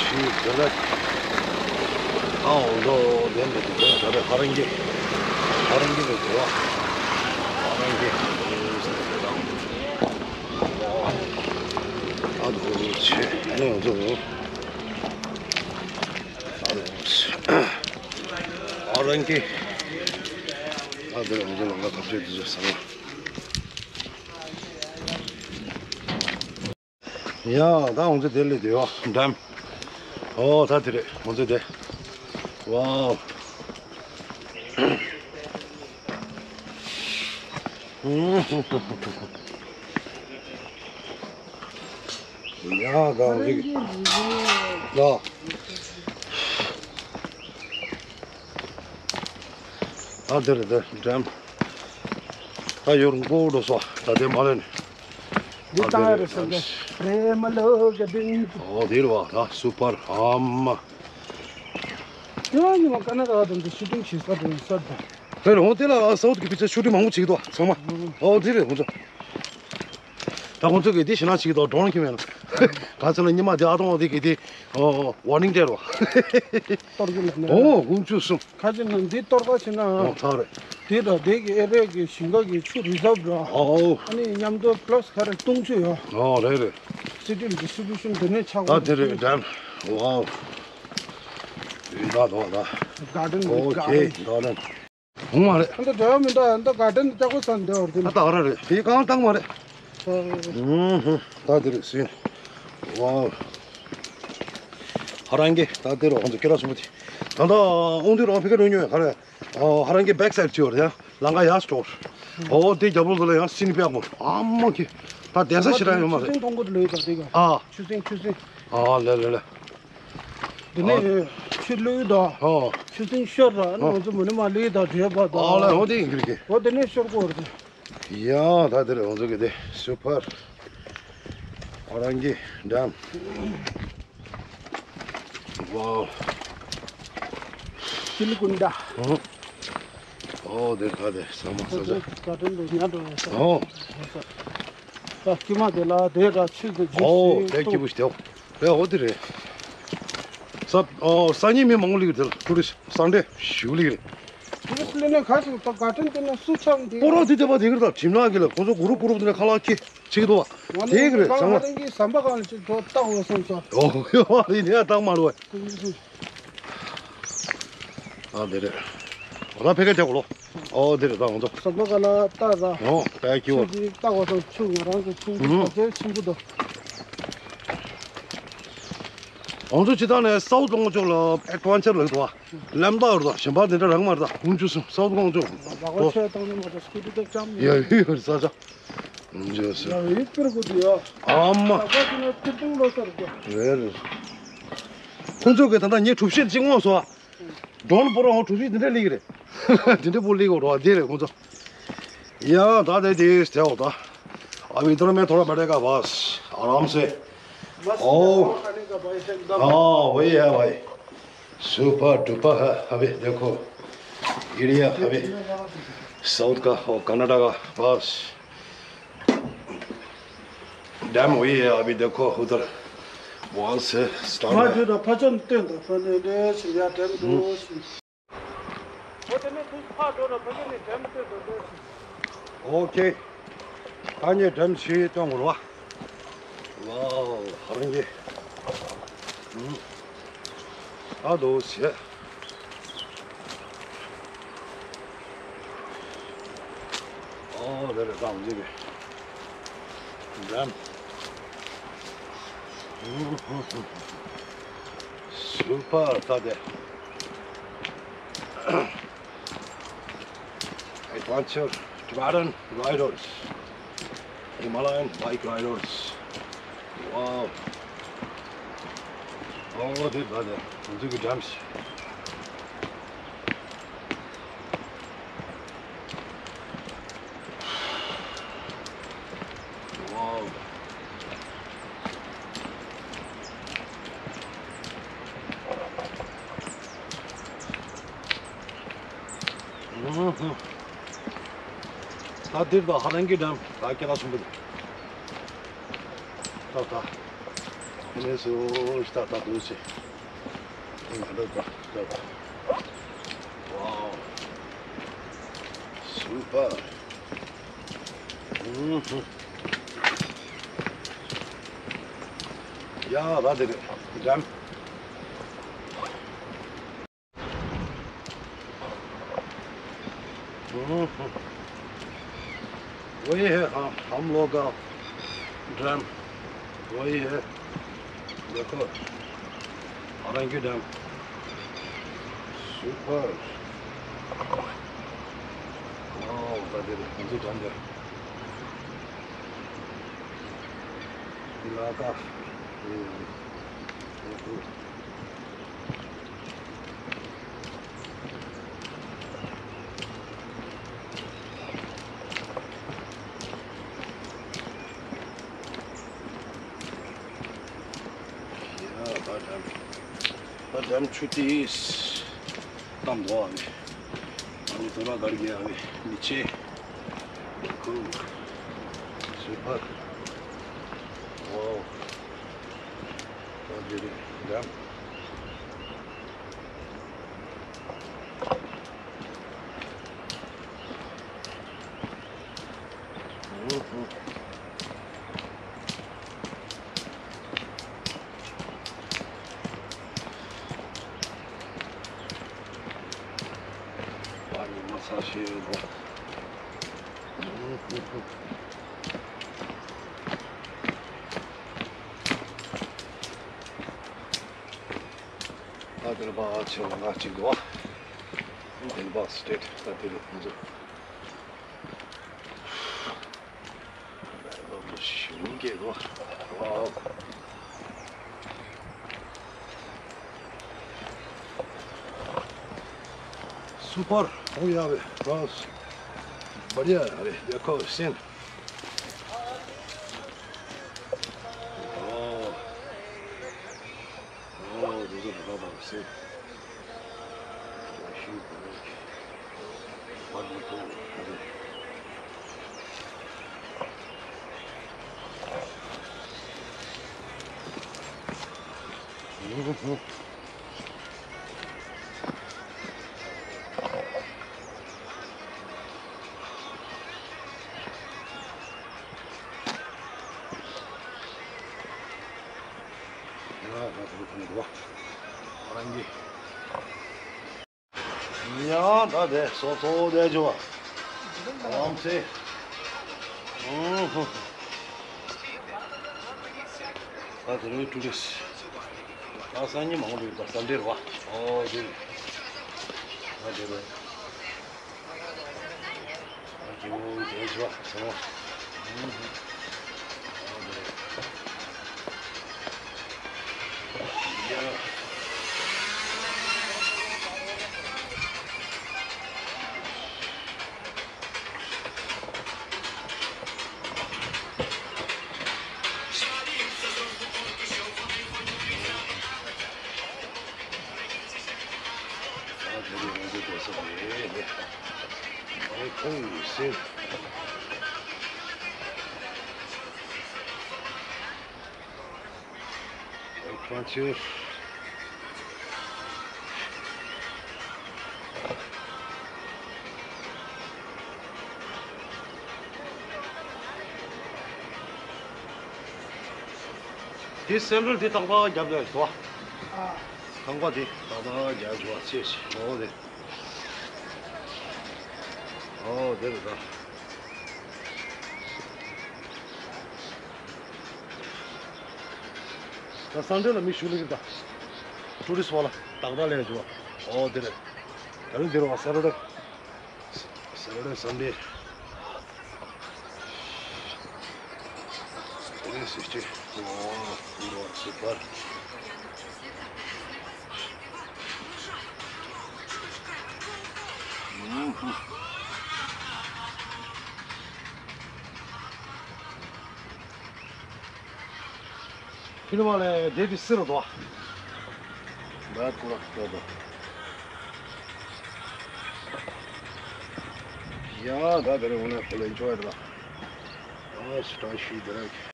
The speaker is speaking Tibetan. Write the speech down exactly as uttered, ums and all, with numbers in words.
ཤི་དེ་ལ་ཨའོ་ལོ་དེ་འདྲ་དེ་ད་རེ་ཧ་རང་གི་ཧ་རང་གི་རེད་དོ། ཧ་རང་གི་ཨ་དོ་ཆེ་ནས་འོང་ཚོ། ཨ་རང་གི་ཨ་དེ་འོང་ཚོ་ལ་ང་ཁ་ཆེ་དུ་ཟ་ས། ཡ། ད་ང་ཚོ་དེ་ལས་དེ་ཡོ་འགྲམ། ཨོ་ད་དེ་རེད་ང་ཚོ་དེ། ཝའོ། ཡ་ད་ང་ཚོ་གི་ཡ། ད་དེ་རེད་དེ་འགྲམ། ད་ཡོར་མགོ་འགྲོ་སོ་ད་དེ་མ་ལེན། འདི་བཏང་ཡ་རེད་ཟེར་གི་རེད་མ་ལོ་ག་དེ། ཨོ་དེ་རེད་བ། ད་སུ་པར་ཨ་མ། དེ་བ་ཉི་མ་ཀ་ན་ཌ་དང་དེ་ཤུ་ཊིང་བྱེད་ས་དང་ས་དང་། དེ་རེད་འོ་དེ་ལ་སའུ་ཐི་གི་ཕི་ཚ་ཤུ་ཊིང་མང་པོ་བྱེད་ཀྱི་འདུག་ཚང་མ། ཨོ་དེ་རེད་འོ་ཚོ། ད་ཁོང་ཚོ་གིས་དེ་ཞེ་ན་བྱེད་ཀྱི་འདུག་ཌོ་རོན་ཁྱེར་མེད་ན། ག་ཚོད་ལ་ཉི་མ་དེ་ཨ་ཏོང་དེ་གིས་དེ་ཝར་ནིང་སྤྲད་རོགས། གཏོར་གི་ལ་ནས། ཨོ་དགུ་བཅུ་གསུམ། ཁ་ཅིག་ནང་འདི་གཏོར་ཁ་ཕྱིན་ན། ཨོ་ཚར་རེད། དེ་དང་དེ་གི་ཨེ་རི་ཡ་གི་ཞིང་ཁ་གི་ཆུ་རི་ཛརབ་ར། ཨོ། ཨ་ནི་མཉམ་དུ་པ་ལ་སི་ག་རེ་བཏུང་ཆུ་ཡོད། ཨོ་རེད་རེད། སི་ཊི་ལི་ཌི་སི་ཊི་རི་བུ་ཤན་དེ་ནས་ཆགས། ད་དེ་རེད་འགྲམ། ཝའོ། ཡིན་ད་དོ་ད། གར་ཌེན་ཨོ་གར་ཁེ་ཌེན། གར་ཌེན། འོང་མ་རེད། ཨ་ད་འབྲེལ་བ་མི་འདུག་ཨ་ད་གར་ཌེན་ལྕགས་པོ་ཚ་འདི་བར་དུ། ཨ་ད་ག་ར་རེད། དེ་གང་བཏང་མ་རེད། ཨུ་ཧུ། ད་དེ་རེད་ཟིན། ཝའོ། ཧ་རང་གི་ད་དེ་རུ་ང་ཚོ་སྐད་གྲགས་ཆེན་པོ་དེ། ད་ལྟ་དབང་འདུས་རང་ཕ་གིར་འགྲོ་མྱོང་ཡོད་ག་རེ། ཨོ་ཧ་རང་གི་བེག་སའིཌ་ཅིག་ཡོད་རེད་ཡ། ལམ་ཁ་ཡར་སྤྲོ། ཨོ་དེ་རྒྱབ་ལོགས་དེ་ལ་ཡང་སིན་པེག་མོ་ཨ་མ་གི། ད་གདན་ས་ཞེ་དྲག་ཡོད་མ་ཆུ་རེད། སྲིན་གཏོང་གོ་དེ་ལོས་ད་དེ་ག་ཨ། ཆུ་སྲིན་ཆུ་སྲིན། ཨ་ལེ་ལེ་ལེ། དེ་ནས་ཨ། ཆུ་ལུད་ད། ཨོ། ཆུ་སྲིན་ཤོར་ར་ཨ། ང་ཚོ་མུ་ནི་མ་ལུད་ད་བྲེད་པ་ད། ཨ་ལེ་ཨོ་དེ་ཡིན་གི་རེད་གི། ཨོ་དེ་ནས་ཤོར་གོ་རེད། ཡ་ད་དེ་རེད་ང་ཚོ་གི་དེ་སུ་པར། ཨོ་རང་གི་འགྲམ། ཝའོ། ཤིལ་ཀུན་ད། ཨོ། ཨོ་དེ་ད་དེ་ས་མ་ས་ས། ད་དེ་འདུག་ཉལ་འགྲོ་ཡ་ས། ཨོ། ད་དཀྱིལ་མ་དེ་ལ་དེ་ར་ཆུ་དེ་ཨོ་ཇུས་དེ་སྐྱིད་པོ་ཞིག་དེའོ། དེ་ཨོ་དེ་རེད། ས་ཨོ་སང་ཉིན་མི་མང་པོ་སླེབས་ཀྱི་རེད། ཊུ་རི་སི་སང་ཌེ་ཞུ་སླེབས་ཀྱི་རེད། ཊུ་རི་སི་སླེབས་ནས་ག་སོང་ད་གར་ཌེན་དེ་ན་སུ་ཆགས་འདི། སྤོ་རོགས་དེ་དེ་པ་དེ་གི་རེད་ད། གྲིམ་ལག་གི་ལ་ཁོང་ཚོ་གུ་རུབ་གུ་རུབ་དེ་ནས་ཁ་ལག་ཁྱི་ཆིག་ཏུ་བ། དེ་གི་རེད་ཚང་མ། ང་རང་གི་ཟམ་པ་སྒང་ལ་ཅིག་འགྲོ་བཏང་འོས་སོང་ཙང་། ཨོ་ཡོ་བ་རེད་ནས་བཏང་མ་རུ་བ། ཨ་དེ་རེད། འོ་ད་ཕེ་ཁ་རྒྱག་གོ་ལོ། ཨོ་དེ་རེད་ད་ང་ཚོ། ཟམ་པ་སྒང་ལ་ལྟ་ད། ཨོ་ད་ཀྱི་བ། ཆུ་ཅིག་ལྟ་བ་དང་ཆུ་ང་རང་གི་ཆུང་ཆུང་ཨུ་ག་ཚོད་ཆེན་པོ་དང་། ང་ཚོ་སྤྱི་བཏང་ནས་སའུ་ཐི་ཀོང་ཇོ་ལ་ཨེ་ཌི་ཝེན་ཅར་ལ་འགྲོ་བ། ལམ་བདག་རུ་དང་གཞན་པ་དེ་འདྲ་རག་མ་རེད་ད། ཀོང་ཇོ་སུ་སའུ་ཐི་ཀོང་ཇོ་ལ་འགྲོ། ལག་པ་ཆས་བཏང་ནས་མ་གཏོགས་སྐུ་ཊི་ཏོག་ཙམ་ཡ་ཡོད་རེད་ས་ཆ། ཀོང་ཇོ་སུ། ཡ་ཡོད་པིར་གུ་དུ་ཡ། ཨ་མ། ལག་པ་དེ་ནས་ཕུར་ཐུང་ལོ་སར་གྱི། རེད་རེད། ཁོང་ཚོ་གི་ད་ལྟ་ངའི་གྲུ་བཞི་གཅིག་འོང་སོང་ཨ། ཌོན་པོ་རོ་ཧོ་གྲུ་བཞི་འདི་འདྲ་ལིག་རེད། འདི་འདྲ་པོ་ལིག་འོ་རོ་འདི་རེད་ཁོང་ཚོ། ཡ་ད་དེ་དེ་སྟེ་འོ་ད། अभी इधर में थोड़ा बैठेगा बस आराम से। बस ओ। खाने का भाई एकदम। हाँ वही है भाई। सुपर डुपर है अभी देखो। एरिया अभी। साउथ का और कनाडा का बस। डैम वही है अभी देखो उधर वहां से स्टार्ट है। ཕ་ཆེན་སྟོན་དང་ཕ་ནས་ལས་ཞིག་ཡ་འགྲེམས་འགྲོ་ཞིག་ཨོ་དེ་ནས་ཐུགས་ཕ་འགྲོ་ན་ཕ་ཆེན་ནས་འགྲེམས་སྟོན་དང་འགྲོ་ཞིག་ཨོ་ཁེ། ད་ངས་འགྲེམས་ཞིག་སྟོན་དགོས་ར། ཝའོ་ཧ་རང་གི་ཨ་དོ་ཞེ། ཨོ་དེ་རེད་ད་འཇིག་གི་འགྲེམས། སུ་པར་ད་དེ། Adventure Tibetan Riders, Himalayan Bike Riders. Wow. Oh, they brother. Into the jumps. Wow. ད་འདིར་ད་ཧ་ལན་གྱི་འགྲམ་ད་སྐད་ལ་སོང་པོ་ད་ད། ངས་སུ་ཤ་ད་དུ་ཆེ། ང་འགྲོ་ད་ད། Wow. Super. ཡ་ད་དེ་རེད། འགྲམ། वही है, हम, हम लोग का ड्रम वही है। देखो, औरंगी डैम। सुपर। वाओ, ता दे दे, मुझे जान दे। इलाका। ये, ये, ये। ཡ་ད་འགྲམ། ད་འགྲམ་ཆུ་དེ་གཏམ་འདུག་ཨ་ནི། ཨ་ནི་དུ་ར་གར་གྱི་ཨ་ནི་མི་ཆེ། ཁུ། སུ་ཕར། ཝའོ། ད་འདི་རེད་འགྲམ། ཨ་ནི་མ་ཚ་ཤེས་ཡོད་པ། ད་དེར་པ་ཆེ་བ་ང་གཅིག་འདུག་བ། དེར་པ་སི་ཊེཊ་ད་དེ་རུ་ཁོང་ཚོ། ལོ་ཞུང་གེ་གོ། ཝའོ། सुपर। हो यार, बहुत बढ़िया। अरे देखो सीन। ओ, ओ, दूसरा बाबा सीन। རང་གི། ཡང་ད་དེ་སོ་སོ་དེ་ཇོ་བ། ལམ་སེ། ཨོ་ཧོ། ད་དེ་རུ་ཊུ་རི་སི། ད་སང་ཉིན་མང་པོ་འདུག་ད་སན་ཌེ་རེད་བ། ཨོ་དེ་རེད། ད་དེ་རུ། ད་ཇོ་བོ་དེ་ཇོ་བ་སོང་། ཨོ་ཧོ། དེ་སེན་ཊར་དེ་ཏག་ཏག་རྒྱབ་ཡོད་དོ། ཨ། ཁང་པ་དེ་ཏག་ཏག་རྒྱབ་ཡོད་ཚེ་ཞིག་ནོ་དེ། ཨོ་དེ་རེད་ད། ད་སང་ཌེ་ལ་མི་ཞུ་ལེ་གི་ད། ཊུ་རི་སི་པ་ལ་ཏག་ཏག་ལེན་ཞུ་བ། ཨོ་དེ་རེད། ད་རུང་དེ་རེད་བ་སེ་ཊར་ཌེ། Saturday, Sunday. Today is Saturday. Wow, you are super. ཕི་ལ་མ་ལས་དེ་དེ་སི་རུ་དོ། ད་ཁོ་ར་ཁོ་དོ། ཡ་ད་དེ་རུ་འོ་ན་ཁོ་ལ་ཨེན་ཇོ་ཡི་ར། ཨ་སི་ཏང་ཤི་དེ་ར།